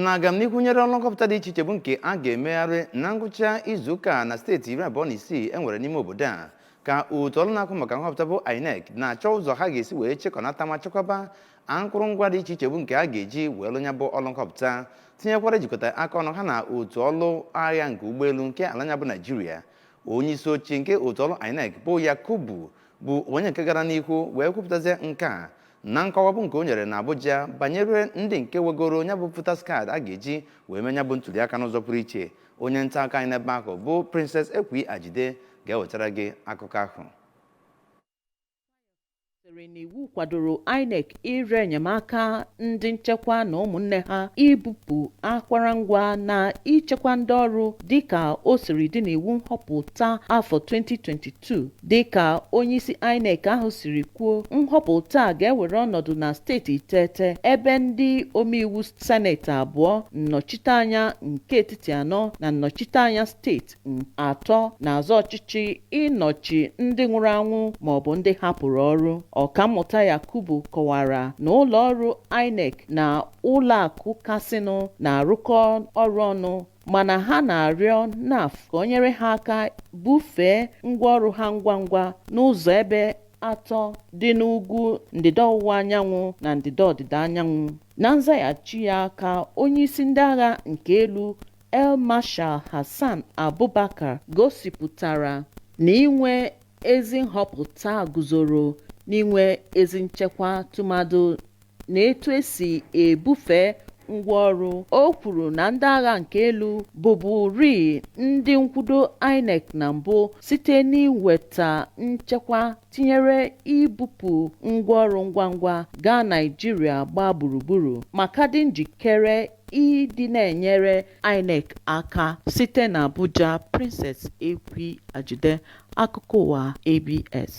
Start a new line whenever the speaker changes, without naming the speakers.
Na agamnihu nyere ọrụ nhọpụta dị iche iche bụ nke a ga-emegharị na ngwụcha izuụka a na steeti 26 e nwere n'ime obodo a, ka otu ọrụ na-ahụ maka nhọpụta bụ INEC na-achọ ụzọ ha ga-esi wee chịkọnata ma chekwaba akụrụngwa dị iche iche bụ nke a ga-eji wee lụ ya bụ ọrụ nhọpụta, tinyekwara ijikọta aka ọnụ ha na otu ọrụ agha nke ụgbọelu nke ala anyị bụ Naijiria. Onye isi oche nke otu ọrụ INEC bụ Yakubu bụ onye nke gara n'ihu wee kwupụtazie nke a na nkọwa bụ nke o nyere na Abuja banyere ndị nke wegoro ya bụ voters card a ga-eji wee mee ya bụ ntuliaka n'ụzọ pụrụ iche. Onye nta akụkọ anyị n'ebe ahụ bụ Princess Ekwi Ajide ga-ewetara gị akụkọ ahụ.
Sịrị na iwu kwadoro INEC ịrịọ enyemaka ndị nchekwa na ụmụnne ha ibupụ akwarangwa na ichekwa ndị ọrụ dịka o siri dị n'iwu nhọpụta afọ 2022. Dịka onyeisi INEC ahụ siri kwuo, nhọpụta a ga-ewere ọnọdụ na steeti 9 ebe ndị omeiwu seneti abụọ, nnọchiteanya nke etiti anọ na nnọchiteanya steeti atọ na-azọ ọchịchị ịnọchi ndị nwụrụ anwụ maọbụ ndị hapụrụ ọrụ. Ọkammụta Yakubu kọwara na ụlọọrụ INEC na ụlọakụ kasịnụ na-arụkọ ọrụ ọnụ, mana ha na-arịọ NAF ka o nyere ha aka bufee ngwaọrụ ha ngwa ngwa n'ụzọ ebe atọ dị n'ugwu, ndịda ọwụwa anyanwụ na ndịda ọdịda anyanwụ. Na nzaghachi ya ka onyeisi ndị agha nke elu Air Marshal Hassan Abubakar gosipụtara na inwe ezi nhọpụta guzoro n'inwe ezi nchekwa, tụmadụ n'etu esi ebufe ngwaọrụ. O kwuru na ndị agha nke elu bụbụrị ndị nkwudo INEC na mbụ site n'iweta nchekwa tinyere ibupụ ngwaọrụ ngwa ngwa gaa Naịjirịa gbaa gburugburu, ma ka dị njikere ịdị na-enyere INEC aka. Site n'Abuja, Princess Ekwi Ajide, akụkọ ụwa ABS.